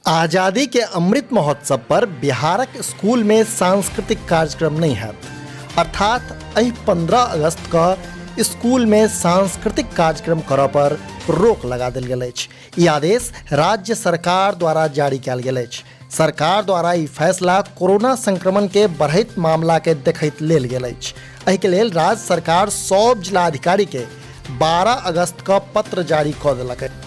आजादी के अमृत महोत्सव पर बिहारक स्कूल में सांस्कृतिक कार्यक्रम नहीं हैत। अर्थात एहि 15 अगस्त क स्कूल में सांस्कृतिक कार्यक्रम करऽ पर रोक लगा देल गेल अछि। ई आदेश राज्य सरकार द्वारा जारी कयल गेल अछि। सरकार द्वारा ई फैसला कोरोना संक्रमण के बढ़ैत मामला के देखैत लेल गेल अछि। एहि के लेल राज्य सरकार सब जिलाधिकारी के 12 अगस्त क पत्र जारी कऽ देलक अछि।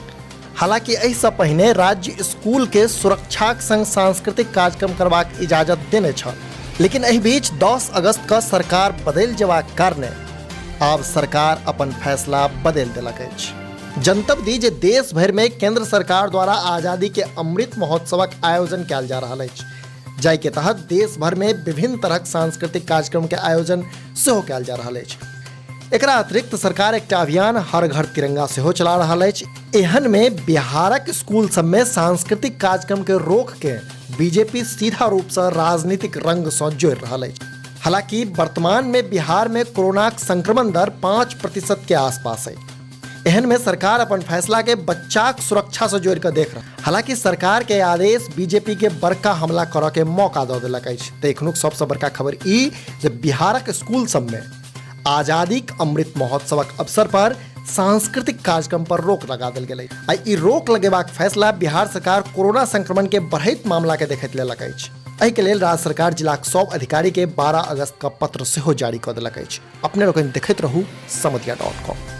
हालांकि एहिसँ पहिने राज्य स्कूल के सुरक्षाक संग सांस्कृतिक कार्यक्रम करबाक इजाजत देने छल, लेकिन एहि बीच 10 अगस्त क सरकार बदलि जेबाक कारणे आब सरकार अपन फैसला बदलि देलक अछि। जनतब दी जे देश भरि में केंद्र सरकार द्वारा आजादी के अमृत महोत्सवक आयोजन कयल जा रहल अछि, जाहि के तहत देश भर में विभिन्न तरहक सांस्कृतिक कार्यक्रम के आयोजन सेहो कयल जा रहल अछि। एकरा अतिरिक्त सरकार एकटा अभियान हर घर तिरंगा सेहो चला रहल अछि। एहन में बिहारक स्कूल सब में सांस्कृतिक कार्यक्रम के रोक के बीजेपी सीधा रूप से राजनीतिक रंग से जोड़ रहल अछि। हालांकि वर्तमान में बिहार में कोरोनाक संक्रमण दर 5% के आसपास है। एहन में सरकार अपन फैसला के बच्चाक सुरक्षा से जोड़ के देख रहा। हालांकि सरकार के आदेश बीजेपी के बड़का हमला करऽ के मौका दऽ देलक अछि। तऽ एखनुक सबसँ बड़का खबर ई जे बिहारक स्कूल सब में आजादीक अमृत महोत्सवक अवसर पर सांस्कृतिक कार्यक्रम पर रोक लगा देल गेलै आ ई रोक लगेबाक फैसला बिहार सरकार कोरोना संक्रमण के बढ़ैत मामला के देखैत लेलक अछि। एहि के लेल राज्य सरकार जिलाक सब अधिकारी के 12 अगस्त का पत्र सेहो जारी कऽ देलक अछि। अपने लोकनि देखैत रहू समदिया डॉट कॉम।